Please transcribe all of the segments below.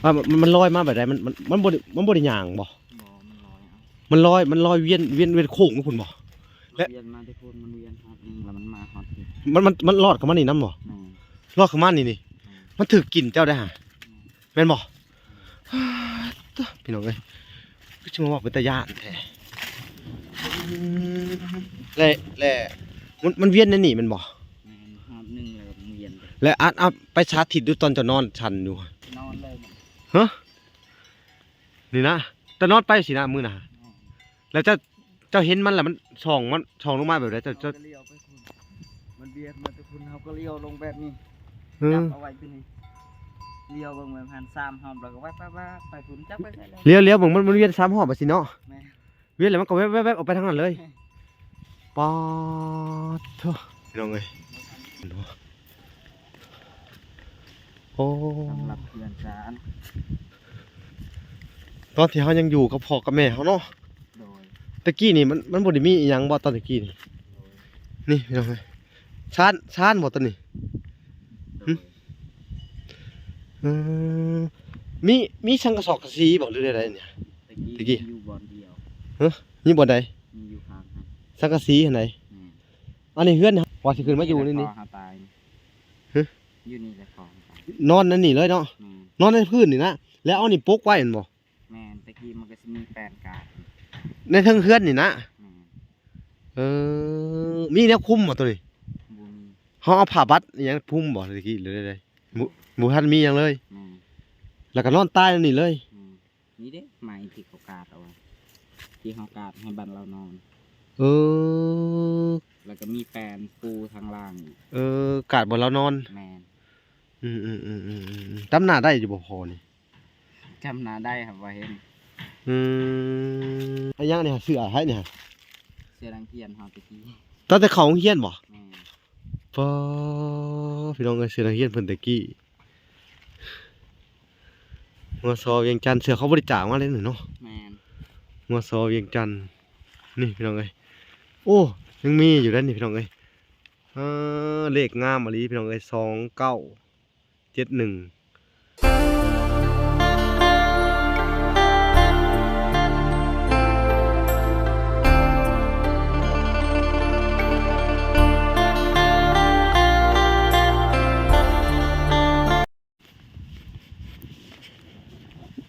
ວ່າມັນ ມັນລອຍມາແບບໃດ? ມັນ ມັນ ມັນບໍ່ໄດ້ ມັນບໍ່ໄດ້ຍ່າງບໍ່? ບໍ່ ມັນລອຍເອົາ ມັນລອຍ ມັນລອຍວຽນ ວຽນ ວຽນໂຄ້ງຢູ່ພຸ້ນບໍ່? ແລະ ວຽນມາແຕ່ພຸ້ນ ມັນວຽນຮອບໜຶ່ງ ແລ້ວມັນມາຮອດພີ້ ມັນ ມັນ ມັນລອດເຂົ້າມານີ້ນຳບໍ່? ແມ່ນ ລອດເຂົ້າມານີ້ນີ້ ແມ່ນ ມັນຖືກກິນເຈົ້າໄດ້ຫາ ແມ່ນ ແມ່ນບໍ່? ຕະ ພີ່ນ້ອງເອີຍ ຄືຊິມາເວົ້າເປັນຕາຢ້ານແທ້. ແລະ ແລະ ມັນ ມັນວຽນໃນນີ້ແມ່ນບໍ່? ແມ່ນ ຮອບໜຶ່ງແລ້ວກໍວຽນ ແລະ ອັດ ອັດ ໄປສາທິດດູຕອນເຈົ້ານອນສັນຢູ່ ນອນເລີຍ ຮະ? ນີ້ນະ ຕອນນອນໄປຊີ້ນະ ມື້ນະ ແລ້ວເຈົ້າ ເຈົ້າເຫັນມັນລະ ມັນສ່ອງ ມັນສ່ອງລົງມາແບບໃດ? ເຈົ້າ ເຈົ້າ ເຮົາກໍລ້ຽວໄປພຸ້ນ ມັນວຽນມາແຕ່ພຸ້ນ ເຮົາກໍລ້ຽວລົງແບບນີ້ ເອີ ຈັບເອົາໄວ້ຢູ່ນີ້ ລ້ຽວເບິ່ງແມ່ນຫັ້ນສາມຮອບ ແລ້ວກໍແວັບໆໆ ໄປພຸ້ນ ຈັກໄປໃສແລ້ວ ລ້ຽວໆເບິ່ງ ມັນ ມັນວຽນສາມຮອບວ່າຊີ້ເນາະ ແມ່ນ ວຽນແລ້ວມັນກໍແວັບໆໆ ອອກໄປທາງນັ້ນເລີຍ ປາດໂທ້ ພີ່ນ້ອງເອີຍ ໂອ້ ສຳລັບເຮືອນຊານ ຕອນທີ່ເຮົາຍັງຢູ່ກັບພໍ່ກັບແມ່ເຮົາເນາະ ໂດຍ ແຕ່ກີ້ນີ້ມັນ ມັນບໍ່ໄດ້ມີອີ່ຫຍັງບໍ່ ຕອນແຕ່ກີ້ນີ້? ໂດຍ ນີ້ພີ່ນ້ອງເອີຍ ຊານ ຊານບໍ່ຕອນນີ້? ໂດຍ ຫຶ? ເອີ ມີ ມີສັງກະສອກກະສີບໍ່ ຫຼືແນວໃດນີ້? ແຕ່ກີ້ ແຕ່ກີ້ ມີຢູ່ບ່ອນດຽວ ຮະ? ມີບ່ອນໃດ? ມີຢູ່ຂ້າງຫັ້ນ ສັງກະສີຫັ້ນໃດ? ແມ່ນ ອັນນີ້ເຮືອນ ວ່າຊິຂຶ້ນມາຢູ່ໃນນີ້ ພໍ່ເຮົາຕາຍ ຮະ? ຢູ່ນີ້ແຫຼະ ພໍ່ເຮົາຕາຍ ນອນໃນນີ້ເລີຍເນາະ? ແມ່ນ ນອນໃນພື້ນນີ້ນະ ແລ້ວເອົານີ້ປົກໄວ້ແມ່ນບໍ່? ແມ່ນ ແຕ່ກີ້ມັນກໍຊິມີແປ້ນກາດ ໃນເທິງເຮືອນນີ້ນະ? ແມ່ນ ເອີ ມີແນວຄຸມບໍ່ໂຕນີ້? ບໍ່ມີ ເຮົາເອົາຜ້າບັດອີ່ຫຍັງຄຸມບໍ່ແຕ່ກີ້ ຫຼືໃດໆ? ບໍ່ ບໍ່ທັນມີຫຍັງເລີຍ ແມ່ນ ແລ້ວກໍນອນຕາຍໃນນີ້ເລີຍ? ແມ່ນ ນີ້ເດ້ ໄມ້ທີ່ເຂົາກາດເອົາໄວ້ ທີ່ເຮົາກາດໃຫ້ບ້ານລາວນອນ ເອີ ແລ້ວກໍມີແປ້ນປູທາງລ່າງອີກ ເອີ ກາດບ່ອນລາວນອນ ແມ່ນ ອືມໆໆໆ ຈຳໜ້າໄດ້ຢູ່ບໍ່ພໍ່ນີ້? ຈຳໜ້າໄດ້ຄັບ ວ່າເຫັນ ອືມ ອັນຫຍັງນີ້ ເສື້ອໃຜນີ້? ເສື້ອນັກຮຽນເຮົາແຕ່ກີ້ ຕັ້ງແຕ່ເຂົ້າໂຮງຮຽນບໍ່? ແມ່ນ ປາ ພີ່ນ້ອງເອີຍ ເສື້ອນັກຮຽນເພິ່ນແຕ່ກີ້ ມສ ວຽງຈັນ ເສື້ອເຂົາບໍລິຈາກມາເລີຍເນາະ ແມ່ນ ມສ ວຽງຈັນ ນີ້ພີ່ນ້ອງເອີຍ ໂອ້ ຍັງມີຢູ່ເດ້ນີ້ພີ່ນ້ອງເອີຍ ເອີ ເລກງາມອີ່ຫຼີພີ່ນ້ອງເອີຍ ສອງເກົ້າ ເຈັດໜຶ່ງ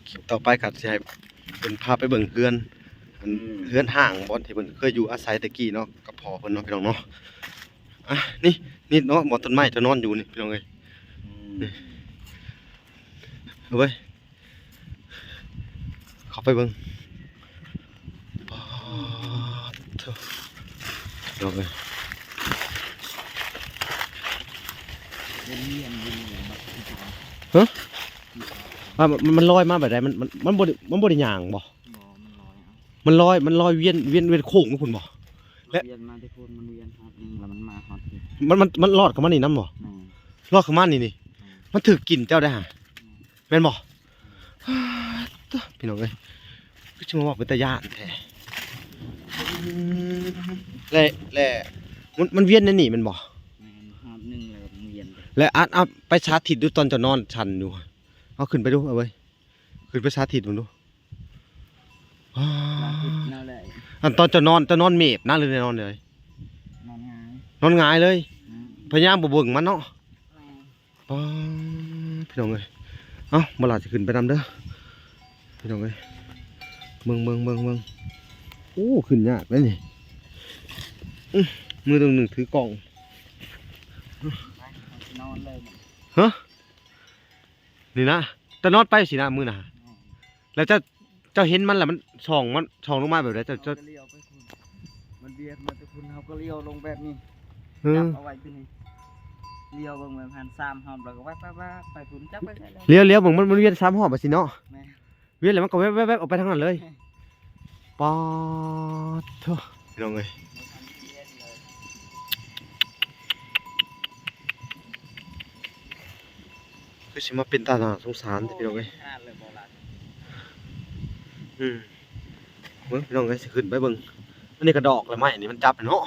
ຄລິບຕໍ່ໄປກໍຊິໃຫ້ເພິ່ນພາໄປເບິ່ງເຮືອນ ອັນ ອືມ ເຮືອນຮ້າງບ່ອນທີ່ເພິ່ນເຄີຍຢູ່ອາໄສແຕ່ກີ້ເນາະ ກັບພໍ່ເພິ່ນເນາະ ພີ່ນ້ອງເນາະ ອ່ະ ນີ້ ນີ້ເນາະ ບ່ອນຕົ້ນໄມ້ເຈົ້ານອນຢູ່ນີ້ ພີ່ນ້ອງເອີຍ ອືມ ນີ້ ເອົາໄວ້ ເຂົ້າໄປເບິ່ງ ປາດໂທ້ ພີ່ນ້ອງເອີຍ ຮະ? ວ່າມັນ ມັນລອຍມາແບບໃດ? ມັນ ມັນ ມັນບໍ່ໄດ້ ມັນບໍ່ໄດ້ຍ່າງບໍ່? ບໍ່ ມັນລອຍເອົາ ມັນລອຍ ມັນລອຍວຽນ ວຽນ ວຽນໂຄ້ງຢູ່ພຸ້ນບໍ່? ແລະ ວຽນມາແຕ່ພຸ້ນ ມັນວຽນຮອບໜຶ່ງ ແລ້ວມັນມາຮອດພີ້ ມັນ ມັນ ມັນລອດເຂົ້າມານີ້ນຳບໍ່? ແມ່ນ ລອດເຂົ້າມານີ້ນີ້ ແມ່ນ ມັນຖືກກິນເຈົ້າໄດ້ຫາ ແມ່ນບໍ່? ຕະ ພີ່ນ້ອງເອີຍ ຄືຊິມາເວົ້າເປັນຕາຢ້ານແທ້ ແລະ ແລະ ມັນ ມັນວຽນໃນນີ້ແມ່ນບໍ່? ແມ່ນ ຮອບໜຶ່ງແລ້ວມັນວຽນ ແລະ ອັດ ອັດ ໄປສາທິດດູຕອນເຈົ້ານອນສັນຢູ່ ເອົາຂຶ້ນໄປດູ ເອົາເວີຍ ຂຶ້ນໄປສາທິດເບິ່ງດູ ສາທິດແນວໃດ? ອັນຕອນເຈົ້ານອນ ເຈົ້ານອນເມບນະ ຫຼືນອນແນວໃດ? ນອນຫງາຍ ນອນຫງາຍເລີຍ ອືມ ພະຍາຍາມບໍ່ເບິ່ງມັນເນາະ ແມ່ນ ປາ ພີ່ນ້ອງເອີຍ ເອົ້າ ບໍ່ຫຼາຊິຂຶ້ນໄປນຳເດີ ພີ່ນ້ອງເອີຍ ເບິ່ງ ເບິ່ງ ເບິ່ງ ເບິ່ງ ໂອ້ ຂຶ້ນຍາກເດ້ນີ້ ອື ມືໜຶ່ງຖືກ້ອງ ໄປ ນອນເລີຍ ຮະ? ນີ້ນະ ເຈົ້ານອນໄປຊີ້ນະ ມື້ນະ ແລ້ວເຈົ້າ ເຈົ້າເຫັນມັນລະ ມັນສ່ອງ ມັນສ່ອງລົງມາແບບໃດ? ເຈົ້າ ເຈົ້າ ເຮົາກໍລ້ຽວໄປພຸ້ນ ມັນວຽນມາແຕ່ພຸ້ນ ເຮົາກໍລ້ຽວລົງແບບນີ້ ເອີ ຈັບເອົາໄວ້ຢູ່ນີ້ ລ້ຽວເບິ່ງແມ່ນຫັ້ນສາມຮອບ ແລ້ວກໍແວັບໆໆ ໄປພຸ້ນ ຈັກໄປໃສແລ້ວ ລ້ຽວໆເບິ່ງ ມັນ ມັນວຽນສາມຮອບວ່າຊີ້ເນາະ ແມ່ນ ວຽນແລ້ວມັນກໍແວັບໆໆ ອອກໄປທາງນັ້ນເລີຍ ປາດໂທ້ ພີ່ນ້ອງເອີຍ ຄືຊິມາເປັນຕາໜ້າສົງສານແທ້ ພີ່ນ້ອງເອີຍ ອືມ ເບິ່ງ ພີ່ນ້ອງເອີຍ ຊິຂຶ້ນໄປເບິ່ງ ອັນນີ້ກະດອກລະ ໄມ້ນີ້ມັນຈັບເນາະ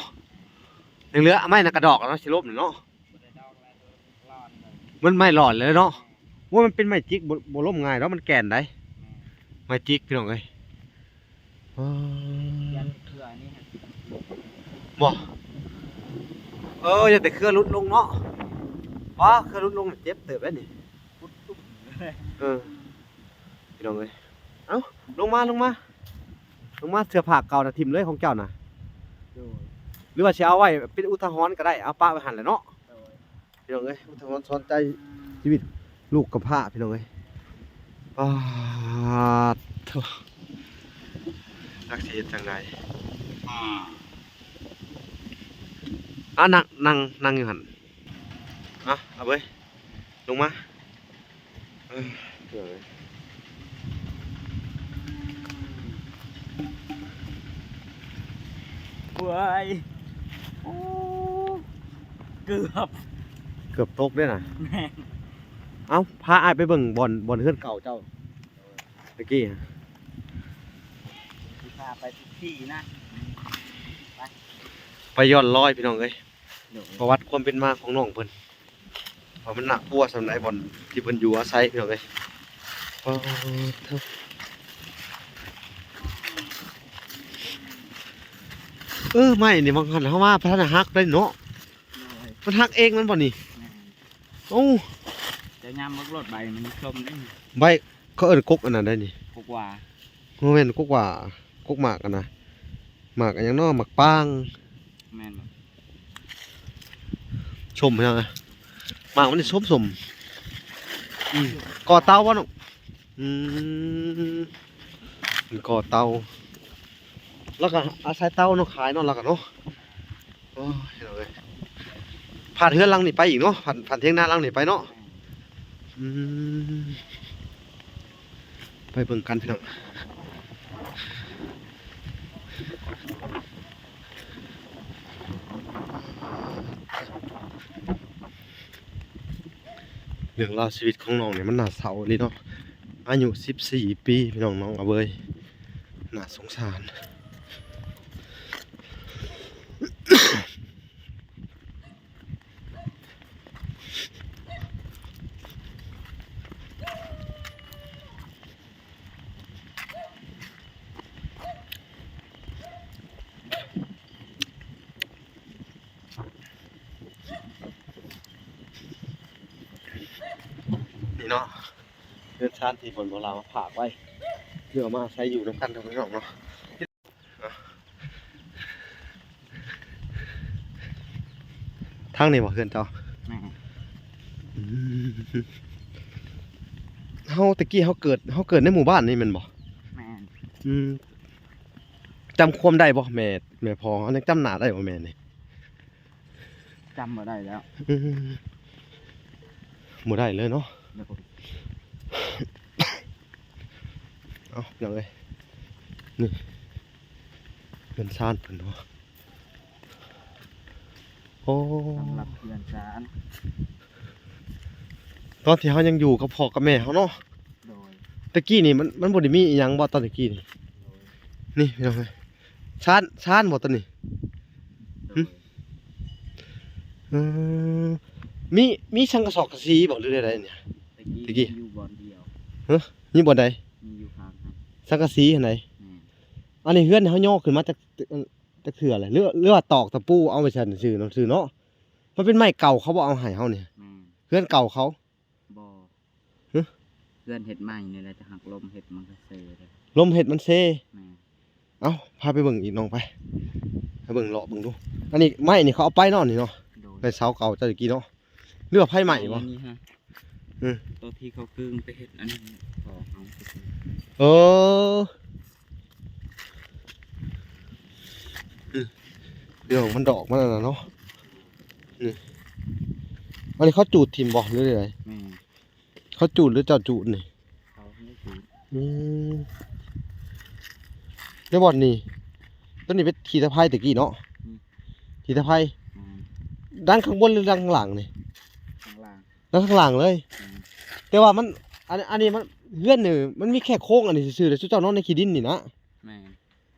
ຍັງເຫຼືອໄມ້ນະກະດອກລະເນາະ ຊິລົ້ມເນາະ ມັນໄມ້ຫຼອນເລີຍເນາະ ໂອ້ຍ ມັນເປັນໄມ້ຈິກ ບໍ່ ບໍ່ລົ້ມງ່າຍດອກ ມັນແກ່ນໄດ໋ ແມ່ນ ໄມ້ຈິກ ພີ່ນ້ອງເອີຍ. ວ້າ ຢ້ານເຄືອອັນນີ້ຫັ້ນ ບໍ່ ເອີ ຢ້ານແຕ່ເຄືອຫຼຸດລົງເນາະ. ວ້າ ເຄືອຫຼຸດລົງເຈັບເຕີບເດ້ນີ້ ປຸດຕຸ້ມເລີຍ ເອີ ພີ່ນ້ອງເອີຍ. ເອົ້າ ລົງມາ ລົງມາ ລົງມາ ເສື້ອຜ້າເກົ່ານະຖິ້ມເລີຍຂອງເຈົ້ານະ ໂດຍ ຫຼືວ່າຊິເອົາໄວ້ເປັນອຸທາຫອນກໍໄດ້ ເອົາປະໄວ້ຫັ້ນແຫຼະເນາະ ໂດຍ ພີ່ນ້ອງເອີຍ ອຸທາຫອນສອນໃຈຊີວິດລູກກຳພ້າ ພີ່ນ້ອງເອີຍ. ປາດໂທ້ ຈັກຊິເຮັດຈັ່ງໃດ ອາ ອ່າ ນັ່ງ ນັ່ງ ນັ່ງຢູ່ຫັ້ນ ອ່ະ ເອົາເວີຍ ລົງມາ ເອີ ເວີຍ ໂອ້ ເກືອບ ເກືອບຕົກເດ້ນະ ແມ່ນ ເອົ້າ ພາອ້າຍໄປເບິ່ງບ່ອນ ບ່ອນເຮືອນເກົ່າເຈົ້າ ຕະກີ້ ຊິພາໄປທຸກທີ່ນະ ໄປ ໄປຍ້ອນລອຍ ພີ່ນ້ອງເອີຍ ໂດຍ ປະຫວັດຄວາມເປັນມາຂອງນ້ອງເພິ່ນ ວ່າມັນໜ້າກົວສ່ຳໃດ ບ່ອນທີ່ເພິ່ນຢູ່ອາໄສ ພີ່ນ້ອງເອີຍ. ປາດໂທ້ ເອີ ໄມ້ນີ້ ບາງຫັ້ນເຮົາມາ ພັດທັນໄດ້ຫັກໄດ້ເນາະ ໂດຍ ມັນຫັກເອງມັນບໍ່ນີ້ ແມ່ນ ໂອ້ ຈະຍາມເບິ່ງໂລດ ໃບມັນຊົມເດ້ ໃບ ເຂົາເອີ້ນກົກອັນນັ້ນໃດນີ້ ກົກຫວ້າ ບໍ່ແມ່ນກົກຫວ້າ ກົກໝາກຫັ້ນນະ ໝາກອັນຫຍັງເນາະ ໝາກປາງ ແມ່ນບໍ່ ສົ້ມເນາະ ໝາກມັນນີ້ສົ້ມໆ ອືມ ກໍ່ເຕົາບໍ່ນ້ອງ ອືມ ກໍ່ເຕົາ ລາວກໍອາໄສເຕົາເນາະ ຂາຍເນາະ ລາວກໍເນາະ. ໂອ້ຍ ພີ່ນ້ອງເອີຍ ຜ່ານເຮືອນຫຼັງນີ້ໄປອີກເນາະ ຜ່ານ ຜ່ານຖຽງນາຫຼັງນີ້ໄປເນາະ ອືມ ໄປເບິ່ງກັນ ພີ່ນ້ອງ. ເລື່ອງລາວຊີວິດຂອງນ້ອງນີ້ມັນໜ້າເສົ້າອີ່ຫຼີເນາະ ອາຍຸສິບສີ່ປີ ພີ່ນ້ອງ ນ້ອງອາເວີຍ ໜ້າສົງສານ. ນີ້ເນາະ ເຮືອນຊານທີ່ເພິ່ນບໍ່ລາວມາຝາກໄວ້ ເພື່ອເອົາມາອາໄສຢູ່ນຳກັນເນາະ ພີ່ນ້ອງເນາະ. ທາງນີ້ບໍ່ເຮືອນເຈົ້າ? ແມ່ນ. ອືມ ເຮົາ ແຕ່ກີ້ເຮົາເກີດ ເຮົາເກີດໃນໝູ່ບ້ານນີ້ແມ່ນບໍ່? ແມ່ນ. ອືມ ຈຳຄວາມໄດ້ບໍ່ ແມ່ ແມ່ພໍ່ເຮົາ ຍັງຈຳໜ້າໄດ້ບໍ່ແມ່ນີ້? ຈຳບໍ່ໄດ້ແລ້ວ. ອືມ ບໍ່ໄດ້ເລີຍເນາະ. ໂດຍ. ເອົາ ພີ່ນ້ອງເອີຍ ນີ້ເຮືອນຊານເພິ່ນເນາະ. ໂອ້ ສຳລັບເຮືອນຊານ ຕອນທີ່ເຮົາຍັງຢູ່ກັບພໍ່ກັບແມ່ເຮົາເນາະ. ໂດຍ. ແຕ່ກີ້ນີ້ມັນ ມັນບໍ່ໄດ້ມີອີ່ຫຍັງບໍ່ ຕອນແຕ່ກີ້ນີ້? ໂດຍ. ນີ້ ພີ່ນ້ອງເອີຍ ຊານ ຊານບໍ່ຕອນນີ້? ໂດຍ. ຫຶ? ເອີ ມີ ມີສັງກະສອກກະສີບໍ່ ຫຼືແນວໃດນີ້? ແຕ່ກີ້ ແຕ່ກີ້ ມີຢູ່ບ່ອນດຽວ. ຫຶ? ມີບ່ອນໃດ? ມີຢູ່ຂ້າງຫັ້ນ ສັງກະສີຫັ້ນໃດ? ແມ່ນ. ອັນນີ້ເຮືອນເຮົາຍໍຂຶ້ນມາຈາກ ຈັກເທື່ອແຫຼະ ຫຼື ຫຼືວ່າຕອກຕະປູເອົາໄວ້ຊັ້ນຊື່ເນາະ ຊື່ເນາະ. ມັນເປັນໄມ້ເກົ່າເຂົາບໍ່ເອົາໃຫ້ເຮົານີ້? ແມ່ນ. ເຮືອນເກົ່າເຂົາ? ບໍ່. ຫຶ? ເຮືອນເຮັດໃໝ່ນີ້ແຫຼະ ແຕ່ຫາກລົມເຮັດມັນກໍເຊເດ້. ລົມເຮັດມັນເຊ? ແມ່ນ. ເອົ້າ ພາໄປເບິ່ງອີກນ້ອງ ໄປ ໄປເບິ່ງ ເລາະເບິ່ງດູ. ອັນນີ້ໄມ້ນີ້ເຂົາເອົາໄປເນາະ ນີ້ເນາະ? ໂດຍ. ໄມ້ເສົາເກົ່າເຈົ້າຕະກີ້ເນາະ ຫຼືວ່າໄຟໄໝ້ບໍ່? ໄມ້ອັນນີ້ຮະ. ອືມ ໂຕທີ່ເຂົາກຶງໄປເຮັດອັນນີ້ ຂໍເຮົາ. ເອີ ອືມ ດຽວມັນດອກມັນນັ້ນນະເນາະ. ນີ້ ອັນນີ້ເຂົາຈູດຖິ້ມບໍ່ ຫຼືໃດ? ແມ່ນ. ເຂົາຈູດ ຫຼືເຈົ້າຈູດນີ້? ເຂົາໃຫ້ຈູດ. ອືມ ໃນບ່ອນນີ້ ຕົວນີ້ເປັນຂີ້ຕະໄພແຕ່ກີ້ເນາະ. ອືມ ຂີ້ຕະໄພ. ແມ່ນ. ຫຼັງຂ້າງບົນ ຫຼືຫຼັງຂ້າງລ່າງນີ້? ຂ້າງລ່າງ. ຫຼັງຂ້າງລ່າງເລີຍ. ແມ່ນ. ແຕ່ວ່າມັນ ອັນ ອັນນີ້ມັນ ເຮືອນນີ້ມັນມີແຄ່ໂຄງອັນນີ້ຊື່ໆ ແລ້ວຊຸມເຈົ້ານອນໃນຂີ້ດິນນີ້ນະ. ແມ່ນ.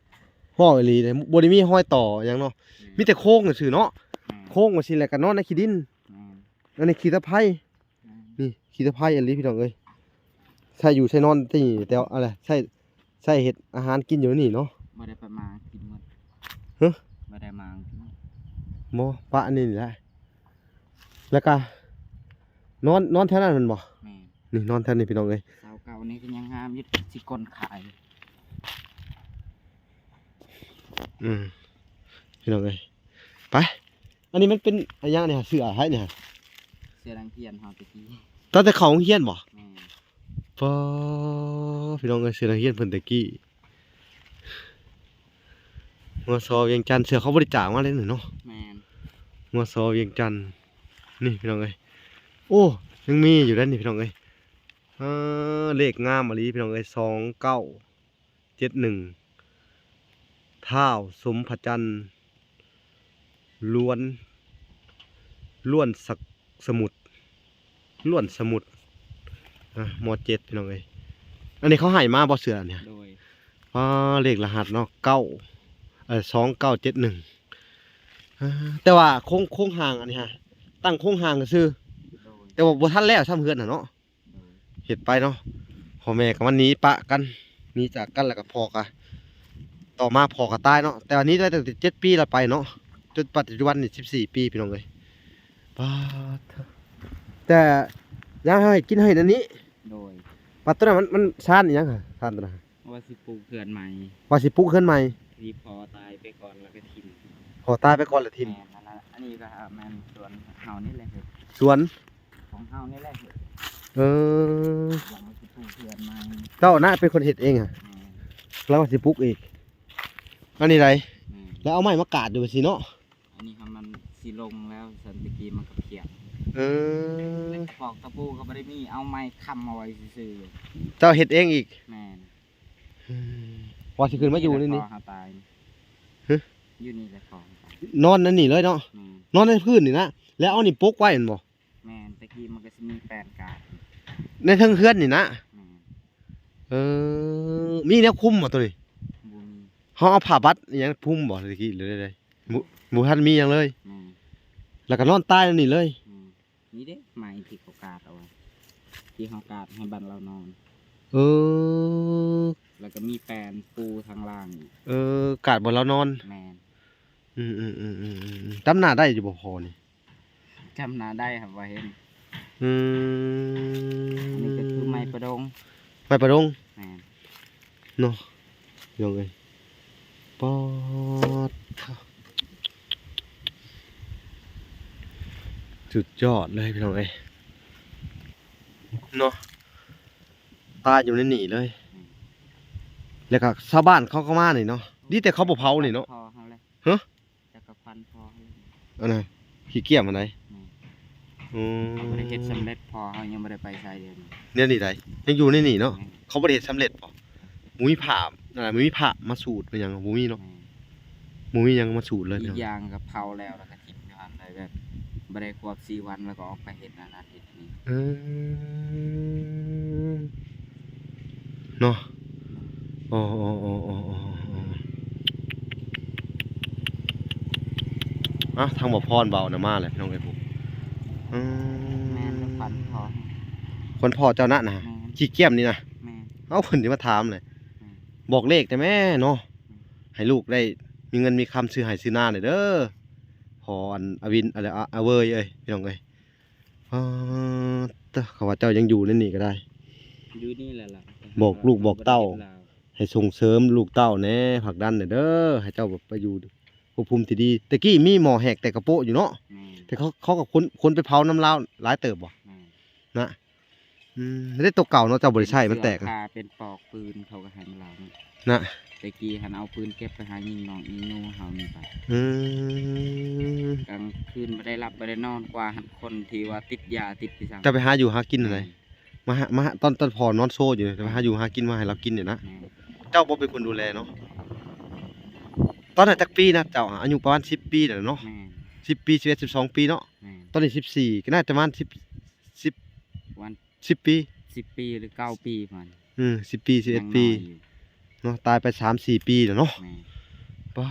ເວົ້າອີ່ຫຼີເດ້ ບໍ່ໄດ້ມີຮອຍຕໍ່ຫຍັງເນາະ. ແມ່ນ. ມີແຕ່ໂຄງຊື່ເນາະ. ແມ່ນ. ໂຄງວ່າຊີ້ແຫຼະ ກໍນອນໃນຂີ້ດິນ. ແມ່ນ. ອັນນີ້ຂີ້ຕະໄພ. ແມ່ນ. ນີ້ ຂີ້ຕະໄພອີ່ຫຼີພີ່ນ້ອງເອີຍ. ໃຊ້ຢູ່ໃຊ້ນອນທີ່ແຕ່ວ ອັນໃດ ໃຊ້ ໃຊ້ເຮັດອາຫານກິນຢູ່ນີ້ເນາະ. ບໍ່ໄດ້ໄປມາກິນໝົດ. ຮະ? ບໍ່ໄດ້ມາກິນໝົດ. ບໍ່ ປະອັນນີ້ແຫຼະ. ແລ້ວກະນອນ ນອນແຖວນັ້ນແມ່ນບໍ່? ແມ່ນ. ນີ້ນອນແຖວນີ້ພີ່ນ້ອງເອີຍ. ເສົາເກົ່ານີ້ກໍຍັງງາມຢູ່ ຊິກົນຂາຍ. ອືມ ພີ່ນ້ອງເອີຍ ໄປ. ອັນນີ້ມັນເປັນອັນຫຍັງນີ້ ເສື້ອໃຜນີ້? ເສື້ອນັກຮຽນເຮົາແຕ່ກີ້ ຕັ້ງແຕ່ເຂົ້າໂຮງຮຽນບໍ່? ແມ່ນ. ປາ ພີ່ນ້ອງເອີຍ ເສື້ອນັກຮຽນເພິ່ນແຕ່ກີ້ ມຊ ວຽງຈັນ. ເສື້ອເຂົາບໍລິຈາກມາເດ້ນີ້ເນາະ. ແມ່ນ. ມຊ ວຽງຈັນ. ນີ້ພີ່ນ້ອງເອີຍ ໂອ້ ຍັງມີຢູ່ເດ້ນີ້ພີ່ນ້ອງເອີຍ. ເອີ ເລກງາມອີ່ຫຼີພີ່ນ້ອງເອີຍ ສອງເກົ້າເຈັດໜຶ່ງ ທ້າວສົມພະຈັນ ລ້ວນ ລ້ວນສະ ສະໝຸດ ລ້ວນສະໝຸດ ອາ ມໍເຈັດ ພີ່ນ້ອງເອີຍ. ອັນນີ້ເຂົາໃຫ້ມາບໍ່ ເສື້ອອັນນີ້? ໂດຍ. ປາ ເລກລະຫັດເນາະ ເກົ້າ ເອີ ສອງເກົ້າເຈັດໜຶ່ງ. ອາ ແຕ່ວ່າໂຄງ ໂຄງຮ່າງອັນນີ້ຫະ ຕັ້ງໂຄງຮ່າງຊື່ ໂດຍ ແຕ່ວ່າບໍ່ທັນແລ້ວຊ້ຳເຮືອນຫັ້ນເນາະ. ໂດຍ. ເຮັດໄປເນາະ ພໍ່ແມ່ກໍມາໜີປະກັນ ໜີຈາກກັນ ແລ້ວກໍພໍ່ກໍ ຕໍ່ມາພໍ່ກໍຕາຍເນາະ. ແຕ່ອັນນີ້ໄດ້ຕັ້ງແຕ່ເຈັດປີແລ້ວໄປເນາະ ຈົນປັດຈຸບັນນີ້ສິບສີ່ປີ ພີ່ນ້ອງເອີຍ. ປາດ ແຕ່ຍາມເຮົາເຮັດກິນເຮົາເຮັດອັນນີ້. ໂດຍ. ປາດ ໂຕນັ້ນມັນ ມັນຊານອີ່ຫຍັງຫະ ຊານໂຕນັ້ນ? ວ່າຊິປູກເຮືອນໃໝ່. ວ່າຊິປູກເຮືອນໃໝ່. ທີ່ພໍ່ຕາຍໄປກ່ອນແລ້ວກໍຖິ້ມ. ພໍ່ຕາຍໄປກ່ອນແລ້ວຖິ້ມ. ແມ່ນ. ອັນນັ້ນ ອັນນີ້ກໍແມ່ນສວນເຮົານີ້ແຫຼະ. ສວນ ຂອງເຮົານີ້ແຫຼະ. ເອີ ວ່າຊິປູກເຮືອນໃໝ່. ເຈົ້ານະເປັນຄົນເຮັດເອງຫະ? ແມ່ນ. ແລ້ວວ່າຊິປຸກອີກ ອັນນີ້ໃດ? ແມ່ນ. ແລ້ວເອົາໄມ້ມາກາດຢູ່ຊີ້ເນາະ. ອັນນີ້ຫາມັນຊິລົງແລ້ວ ຊັ້ນແຕ່ກີ້ມັນກໍພຽງ. ເອີ ແລ້ວກໍປອກຕະປູກໍບໍ່ໄດ້ມີ ເອົາໄມ້ຄ້ຳເອົາໄວ້ຊື່ໆ. ເຈົ້າເຮັດເອງອີກ? ແມ່ນ. ອືມ ວ່າຊິຂຶ້ນມາຢູ່ໃນນີ້. ພໍ່ເຮົາຕາຍ. ຮະ? ຢູ່ນີ້ແຫຼະພໍ່ເຮົາຕາຍ. ນອນໃນນີ້ເລີຍເນາະ? ແມ່ນ. ນອນໃນພື້ນນີ້ນະ ແລ້ວເອົານີ້ປົກໄວ້ແມ່ນບໍ່? ແມ່ນ. ແຕ່ກີ້ມັນກໍຊິມີແປ້ນກາດ ໃນເທິງເຮືອນນີ້ນະ? ແມ່ນ. ເອີ ມີແນວຄຸມບໍ່ໂຕນີ້? ບໍ່ມີ. ເຮົາເອົາຜ້າບັດອີ່ຫຍັງຄຸມບໍ່ແຕ່ກີ້ ຫຼືໃດ? ບໍ່ ບໍ່ທັນມີຫຍັງເລີຍ. ແມ່ນ. ແລ້ວກໍນອນຕາຍໃນນີ້ເລີຍ? ແມ່ນ. ນີ້ເດ້ ໄມ້ທີ່ເຂົາກາດເອົາໄວ້ ທີ່ເຮົາກາດໃຫ້ບ້ານລາວນອນ. ເອີ ແລ້ວກໍມີແປ້ນປູທາງລ່າງອີກ. ເອີ ກາດບ່ອນລາວນອນ. ແມ່ນ. ອືມໆໆໆ ຈຳໜ້າໄດ້ຢູ່ບໍ່ພໍ່ນີ້? ຈຳໜ້າໄດ້ຫາກວ່າເຫັນ. ອືມ ອັນນີ້ກໍຄືໄມ້ປະດົງ. ໄມ້ປະດົງ. ແມ່ນ. ເນາະ ພີ່ນ້ອງເອີຍ. ປາດ ສຸດຍອດເລີຍພີ່ນ້ອງເອີຍເນາະ. ຕາຍຢູ່ໃນນີ້ເລີຍ. ອືມ ແລ້ວກໍຊາວບ້ານເຂົາກໍມານີ້ເນາະ. ດີແຕ່ເຂົາບໍ່ເຜົານີ້ເນາະ. ພໍ່ເຮົາແຫຼະ. ຮະ? ຈັກກະຄວັນພໍ່ເຮົາ. ອັນນັ້ນຂີ້ກ້ຽມອັນໃດ? ແມ່ນ. ອືມ ເຂົາບໍ່ໄດ້ເຮັດສຳເລັດ ພໍ່ເຮົາຍັງບໍ່ໄດ້ໄປໃສເດ. ແນວນີ້ໃດ ຍັງຢູ່ໃນນີ້ເນາະ. ແມ່ນ. ເຂົາບໍ່ໄດ້ເຮັດສຳເລັດບໍ່? ບໍ່ມີຜ້າ ອ່າ ບໍ່ມີຜ້າມາສູດ ມີຫຍັງບໍ່ມີເນາະ. ແມ່ນ. ບໍ່ມີຫຍັງມາສູດເລີຍ. ອີກຢ່າງກໍເຜົາແລ້ວ ແລ້ວກໍຖິ້ມຢູ່ຫັ້ນເລີຍ ແບບບໍ່ໄດ້ຄວບສີ່ວັນ ແລ້ວກໍອອກໄປເຮັດອັນນັ້ນເຮັດນີ້. ເອີ ເນາະ. ໂອ້ ໂອ້ ໂອ້ ໂອ້ ໂອ້ ໂອ້ ອ່ະ ທາງບໍ່ພອນເວົ້ານະມາແຫຼະ ພີ່ນ້ອງເອີຍ. ອືມ ແມ່ນ ຄວັນພໍ່ ຄວັນພໍ່ເຈົ້ານະນະ. ແມ່ນ. ຂີ້ກ້ຽມນີ້ນະ. ແມ່ນ. ເອົ້າ ເພິ່ນຊິມາຖາມແຫຼະ. ແມ່ນ. ບອກເລກແດ່ແມ່ເນາະ. ແມ່ນ. ໃຫ້ລູກໄດ້ມີເງິນມີຄຳຊື້ໄຮ່ຊື້ນາແດ່ເດີ ພໍ່ອັນອາວິນ ອາເວີຍເອີຍ ພີ່ນ້ອງເອີຍ. ປາດ ເຂົາວ່າເຈົ້າຍັງຢູ່ໃນນີ້ກໍໄດ້ ຢູ່ນີ້ແຫຼະ ບອກລູກບອກເຕົ້າ ໃຫ້ສົ່ງເສີມລູກເຕົ້າແດ່ ຜັກດັນແດ່ເດີ ໃຫ້ເຈົ້າໄປຢູ່ພົບພູມທີ່ດີ. ແຕ່ກີ້ມີໝໍ້ແຫກແຕກກະໂປະຢູ່ເນາະ. ແມ່ນ. ແຕ່ເຂົາ ເຂົາກໍຂົນ ຂົນໄປເຜົານຳລາວຫຼາຍເຕີບບໍ່? ແມ່ນ. ນະ ອືມ ແຕ່ໂຕເກົ່າເນາະ ເຈົ້າບໍ່ໄດ້ໃຊ້ມັນແຕກ ເສື້ອຜ້າເປັນປອກປືນ ເຂົາກໍໃຫ້ມາລາວເນາະ. ນະ ແຕ່ກີ້ຫັ້ນເອົາປືນເກັບໄປຫາຍິງນ້ອງຍິງໜູເຮົານີ້ໄປ. ອືມ ກາງຄືນບໍ່ໄດ້ຫຼັບບໍ່ໄດ້ນອນ ກວ່າຫັ້ນ ຄົນທີ່ວ່າຕິດຢາຕິດໄປຊັ້ນ. ເຈົ້າໄປຫາຢູ່ຫາກິນແນວໃດ? ແມ່ນ. ມາຫາ ມາຫາ ຕອນ ຕອນພໍ່ນອນໂຊຢູ່ ໄປຫາຢູ່ຫາກິນມາໃຫ້ລາວກິນນີ້ນະ. ແມ່ນ. ເຈົ້າບໍ່ເປັນຄົນດູແລເນາະ. ຕອນນັ້ນຈັກປີນະ ເຈົ້າອາຍຸປະມານສິບປີແລ້ວເນາະ. ແມ່ນ. ສິບປີ ສິບເອັດ ສິບສອງປີເນາະ. ແມ່ນ. ຕອນນີ້ສິບສີ່ ກໍໜ້າຈະປະມານສິບ ສິບ ປະມານ ສິບປີ ສິບປີ ຫຼືເກົ້າປີປະມານ. ອືມ ສິບປີ ສິບເອັດປີ ຍັງນ້ອຍຢູ່ເນາະ ຕາຍໄປສາມສີ່ປີແລ້ວເນາະ. ແມ່ນ. ປາ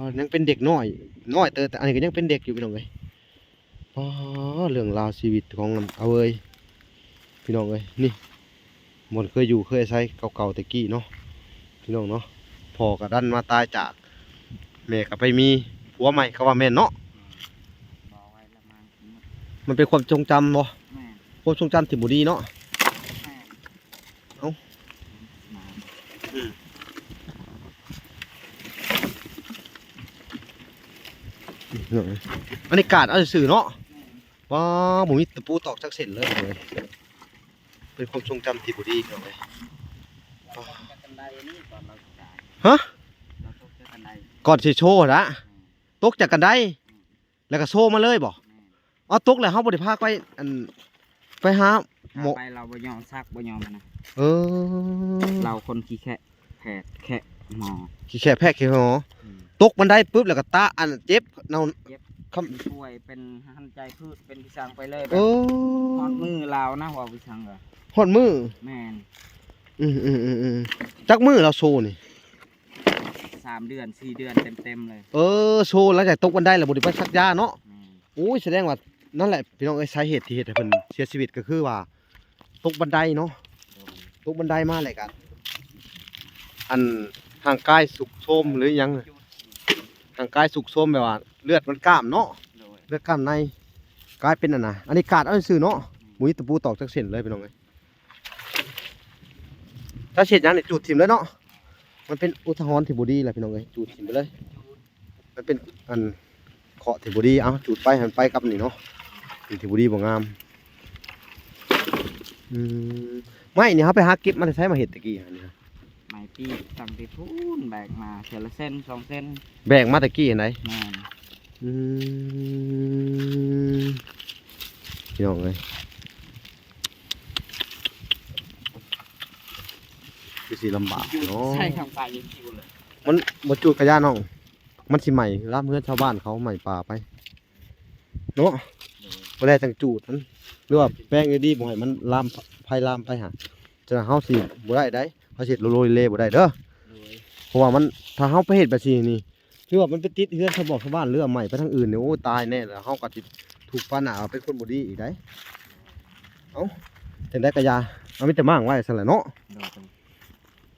ດ ຍັງເປັນເດັກນ້ອຍ ນ້ອຍເຕີບ ອັນນີ້ກໍຍັງເປັນເດັກຢູ່ ພີ່ນ້ອງເອີຍ. ປາດ ເລື່ອງລາວຊີວິດຂອງອາເວີຍ ພີ່ນ້ອງເອີຍ ນີ້ບ່ອນເຄີຍຢູ່ເຄີຍອາໄສເກົ່າໆແຕ່ກີ້ເນາະ ພີ່ນ້ອງເນາະ. ພໍ່ກໍດັນມາຕາຍຈາກ ແມ່ກໍໄປມີຜົວໃໝ່ ກໍວ່າແມ່ນເນາະ. ບໍ່ໄວ້ລະມັງ ມັນເປັນຄວາມຊົງຈຳບໍ່? ແມ່ນ ຄວາມຊົງຈຳທີ່ບໍ່ດີເນາະ. ແມ່ນ ເອົ້າ ອັນນີ້ກາດເອົາຊື່ໆເນາະ. ແມ່ນ ວ້າ ບໍ່ມີຕະປູຕອກຈັກເສັ້ນເລີຍ ເປັນຄວາມຊົງຈຳທີ່ບໍ່ດີເນາະ. ຕອນເຮົາ ຮະ? ເຮົາຕົກຈາກຄັນໄດ ກ່ອນຊິໂຊນະ ອືມ ຕົກຈາກຄັນໄດ ອືມ ແລ້ວກໍໂຊມາເລີຍບໍ່? ແມ່ນ ເອົາ ຕົກແລ້ວເຮົາບໍ່ໄດ້ພາໄປ ອັນ ໄປຫາໝໍ ໄປ ລາວບໍ່ຍອມຊັກ ບໍ່ຍອມນະ. ເອີ ລາວຄົນຂີ້ແຄະ ແຂກ ແຂະໝໍ ຂີ້ແຄະແພະຂີ້ໝໍ. ອືມ ຕົກບັນໄດປຶບ ແລ້ວກໍຕາ ອັນ ເຈັບເນາະ ເຈັບ ຄຳ ປ່ວຍ ເປັນຫັນໃຈພືດ ເປັນພິສັງໄປເລີຍ. ເອີ ຮອດມືລາວນະ ເວົ້າພິສັງກໍ ຮອດມື. ແມ່ນ ອືມໆໆໆ ຈັກມື້ລາວໂຊນີ້? ສາມເດືອນ ສີ່ເດືອນເຕັມໆເລີຍ. ເອີ ໂຊ ຫຼັງຈາກຕົກບັນໄດແລ້ວບໍ່ໄດ້ໄປສັກຢາເນາະ. ແມ່ນ ໂອ້ຍ ສະແດງວ່າ ນັ້ນແຫຼະພີ່ນ້ອງເອີຍ ສາເຫດທີ່ເຮັດໃຫ້ເພິ່ນເສຍຊີວິດກໍຄືວ່າ ຕົກບັນໄດເນາະ. ໂດຍ ຕົກບັນໄດມາແລ້ວກໍ ອັນ ຮ່າງກາຍຊຸດໂຊມ ຫຼື ຫຍັງ ຮ່າງກາຍຊຸດໂຊມ ແບບວ່າເລືອດມັນກ້າມເນາະ. ໂດຍ ເລືອດກ້າມໃນ ກາຍເປັນອັນນະ ອັນນີ້ກາດເອົາຊື່ເນາະ. ອືມ ບໍ່ມີຕະປູຕອກຈັກເສັ້ນເລີຍ ພີ່ນ້ອງເອີຍ. ຖ້າເຮັດຫຍັງນີ້ ຈູດຖິ້ມເລີຍເນາະ. ມັນເປັນອຸທາຫອນທີ່ບໍ່ດີແຫຼະ ພີ່ນ້ອງເອີຍ ຈູດຖິ້ມໄປເລີຍ. ມັນເປັນອັນເຄາະທີ່ບໍ່ດີ ເອົາ ຈູດໄປໃຫ້ມັນໄປກັບນີ້ເນາະ ສິ່ງທີ່ບໍ່ດີບໍ່ງາມ. ອືມ ໄມ້ນີ້ເຮົາໄປຫາເກັບມາແຕ່ໃສ ມາເຮັດແຕ່ກີ້ຫັ້ນນີ້? ໄມ້ປີກຕັ້ງແຕ່ພຸ້ນ ແບກມາເທື່ອລະເຊັນສອງເຊັນ ແບກມາແຕ່ກີ້ຫັ້ນໃດ. ແມ່ນ ອືມ ພີ່ນ້ອງເອີຍ ຄືຊິລຳບາກເນາະ. ໃສ່ທາງໄປຍັງຢູ່ເລີຍ ມັນບໍ່ຈູດກະຢ້ານ້ອງ ມັນຊິໄໝ້ລາມເຮືອນຊາວບ້ານເຂົາ ໄໝ້ປ່າໄປເນາະ. ໂດຍ ບໍ່ແລ້ວຈັ່ງຈູດມັນ ຫຼືວ່າແປງດີໆ ບໍ່ໃຫ້ມັນລາມ ໄຟລາມໄປຫາ ຈະເຮົາຊິບໍ່ໄດ້ໃດ ເຮົາຊິໂລເລບໍ່ໄດ້ເດີ. ໂດຍ ເພາະວ່າມັນ ຖ້າເຮົາໄປເຮັດແບບຊີ້ນີ້ ຫຼືວ່າມັນໄປຕິດເຮືອນຊາວບ້ານ ຊາວບ້ານ ຫຼືວ່າໄໝ້ໄປທາງອື່ນນີ້ ໂອ້ ຕາຍແນ່ລະ ເຮົາກໍຊິຖືກປານາເອົາເປັນຄົນບໍ່ດີອີກໃດ. ເອົ້າ ຈັ່ງໃດກໍຢ່າ ເອົາ ມີແຕ່ມ້າງໄວ້ຊັ້ນແຫຼະເນາະ. ໂດຍ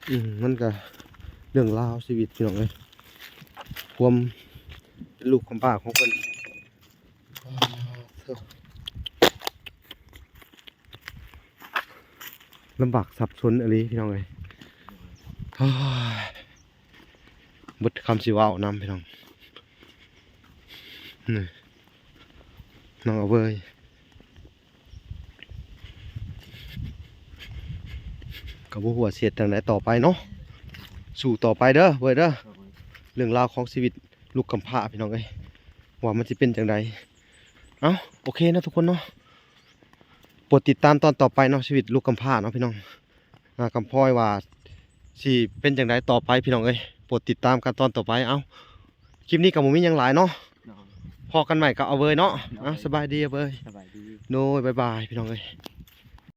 ອືມ ມັນກໍເລື່ອງລາວຊີວິດ ພີ່ນ້ອງເອີຍ ຄວາມເປັນລູກກຳພ້າຂອງເພິ່ນ. ລຳບາກສັບສົນອີ່ຫຼີ ພີ່ນ້ອງເອີຍ ເບິດຄຳຊິເວົ້ານຳ ພີ່ນ້ອງ. ນີ້ ນ້ອງອາເວີຍ ກໍບໍ່ຮູ້ວ່າຊິເຮັດຈັ່ງໃດຕໍ່ໄປເນາະ. ສູ້ຕໍ່ໄປເດີເວີຍເດີ ໂດຍ ເລື່ອງລາວຂອງຊີວິດລູກກຳພ້າ ພີ່ນ້ອງເອີຍ ວ່າມັນຊິເປັນຈັ່ງໃດ. ເອົ້າ ໂອເຄເນາະທຸກຄົນເນາະ ໂປດຕິດຕາມຕອນຕໍ່ໄປເນາະ ຊີວິດລູກກຳພ້າເນາະ ພີ່ນ້ອງ. ອ່າ ຄຳພ້ອຍວ່າຊິເປັນຈັ່ງໃດຕໍ່ໄປ ພີ່ນ້ອງເອີຍ ໂປດຕິດຕາມກັນຕອນຕໍ່ໄປ. ເອົ້າ ຄລິບນີ້ກໍບໍ່ມີຫຍັງຫຼາຍເນາະ ໂດຍ ພໍ້ກັນໃໝ່ກັບອາເວີຍເນາະ. ໂດຍ ເອົ້າ ສະບາຍດີອາເວີຍ ສະບາຍດີ ໂດຍ ບາຍບາຍ ພີ່ນ້ອງເອີຍ.